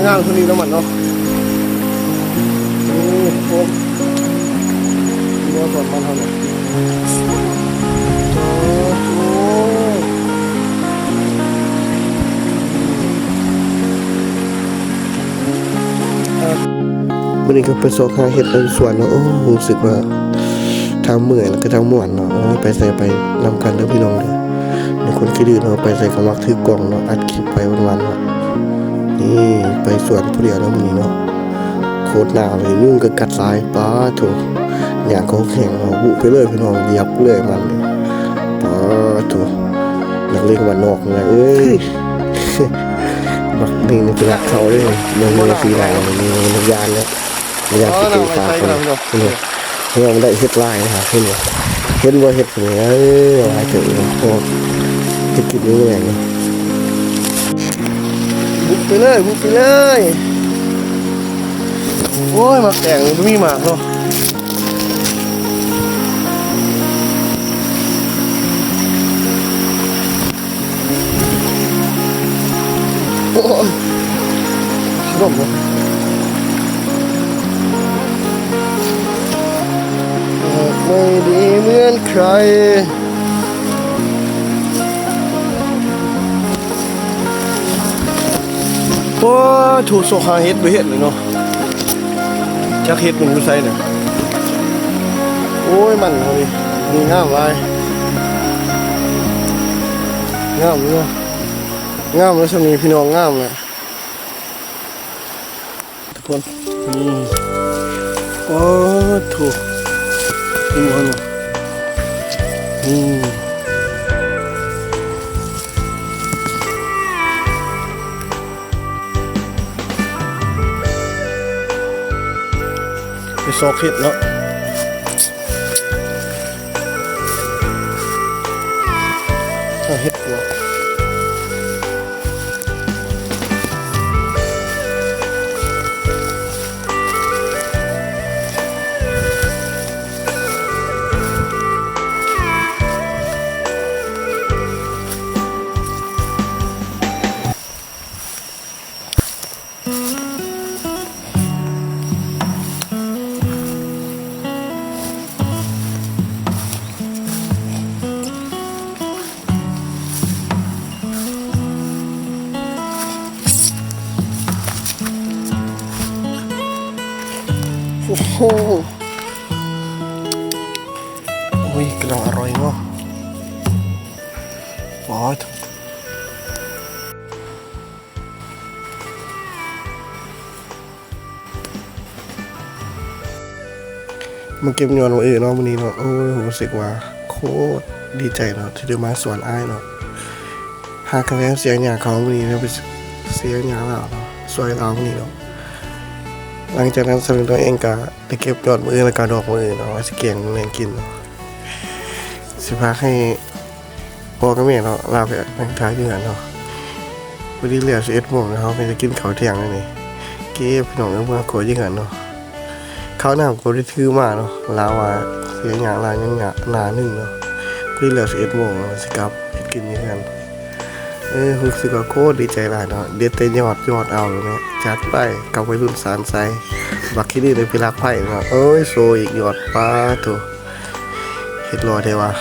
ງາມເທົ່ານີ້ແລ້ວມັນເນາະ. ໂອ້ ໂອ້ ງົວສວນມັນເຮົານີ້ ໂອ້ ມື້ນີ້ກໍໄປຊອກຫາເຫັດໃນສວນເນາະ. ໂອ້ ຮູ້ສຶກວ່າທັງເມື່ອຍ ແລ້ວກໍທັງມ່ວນເນາະ. ໂອ້ ໄປໃສໄປນຳກັນເດີພີ່ນ້ອງເດີ. ໃນຄົນຂີ້ດື້ເນາະ ໄປໃສກໍມັກຖືກກ້ອງເນາະ ອັດຄລິບໄປວັນໆເນາະ. ນີ້ໄປສວນຜູ້ດຽວເນາະມື້ນີ້ເນາະ. ໂຄດໜາວເລີຍ ຍຸງກໍກັດຫຼາຍ ປາໂທ້ ຫຍ້າກໍແຂງເນາະ. ບຸໄປເລີຍພີ່ນ້ອງ ຢຽບເລີຍມັນ ປາໂທ້. ນັກເລງບ້ານນອກນີ້ແຫຼະເອີຍ ບັກນີ້ນີ້ໄປລັກເຂົາເດ້. ເບິ່ງ ເບິ່ງສີໜ້າມັນ ມັນຢ້ານເດ້ ມັນຢ້ານຊິຕີປາກມັນ. ເຫັນບໍ່ ເຫັນບໍ່ ມັນໄດ້ເຫັດຫຼາຍນະ ເຫັນບໍ່ ເຫັນບໍ່ເຫັດນີ້ ເອີ ຫຼາຍເຕີບ ໂອ້ ຈະກິນມື້ແລງນີ້. ບຸກໄປເລີຍ ບຸກໄປເລີຍ. ໂອ້ຍ ໝາກແຕງບໍ່ມີໝາກເນາະ. ໂອ້ຍ ລົມເນາະ. ໂອ້ ໂທ້ ຊອກຫາເຫັດບໍ່ເຫັນເລີຍເນາະ. ຈັກເຫັດມັນຢູ່ໃສນະ. ໂອ້ຍ ມັນເຮົານີ້ ນີ້ງາມຫຼາຍ ງາມເນາະ. ງາມແລ້ວຊ່ຳນີ້ພີ່ນ້ອງ ງາມແລ້ວທຸກຄົນ. ນີ້ ປາໂທ້ ເຫັນບໍ່ເນາະ. ນີ້ ໄປຊອກເຫັດເນາະ. ເອົາເຫັດປົວ. ໂອ້ໂຫ ໂອ້ຍ ກຳລັງອະຮ່ອຍເນາະ. ປາດ ມາເກັບຍອດມື້ອື່ນເນາະ ມື້ນີ້ເນາະ. ໂອ້ຍ ຮູ້ສຶກວ່າໂຄດດີໃຈເນາະ ທີ່ໄດ້ມາສວນອ້າຍເນາະ. ຫາກະແວ່ເສຍຫຍ້າເຂົາມື້ນີ້ເນາະ ໄປເສຍຫຍ້າລາວເນາະ ຊ່ວຍລາວມື້ນີ້ເນາະ. ຫຼັງຈາກນັ້ນ ສະເລັງໂຕເອງກະໄດ້ເກັບຍອດມື້ອື່ນ ແລ້ວກະດອກມື້ອື່ນເນາະ ວ່າຊິແກງແລງກິນເນາະ. ຊິພາໃຫ້ ພໍ່ກັບແມ່ເນາະ ລາວໄປນັ່ງຖ້າຢູ່ຫັ້ນເນາະ. ພໍດີແລ້ວສິບເອັດໂມງແລ້ວ ເຮົາກໍຈະກິນເຂົ້າທ່ຽງແລ້ວນີ້. ເກັບພີ່ນ້ອງເອີຍ ເມືອຄົວຢູ່ເຮືອນເນາະ. ເຂົ້ານ້ຳກໍບໍ່ໄດ້ຖືມາເນາະ ລາວວ່າເສຍຫຍ້າລາວຍັງໜ້າໜຶ່ງເນາະ. ພໍດີແລ້ວສິບເອັດໂມງ ຊິກັບເຮັດກິນຢູ່ເຮືອນ. ເອີ ຮູ້ສຶກວ່າໂຄດດີໃຈຫຼາຍເນາະ ເດັດແຕ່ຍອດ ຍອດເອົາແຫຼະ. ຈັດໄປກັບໄວລຸ້ນສານໄຊ ບັກຂີ້ດື້ໄດ້ໄປລັກໄຜ່ເນາະ. ໂອ້ຍ ໂຊອີກຍອດ ປາໂທ້ ເຮັດຫຼໍ່ແທ້ວ່າ.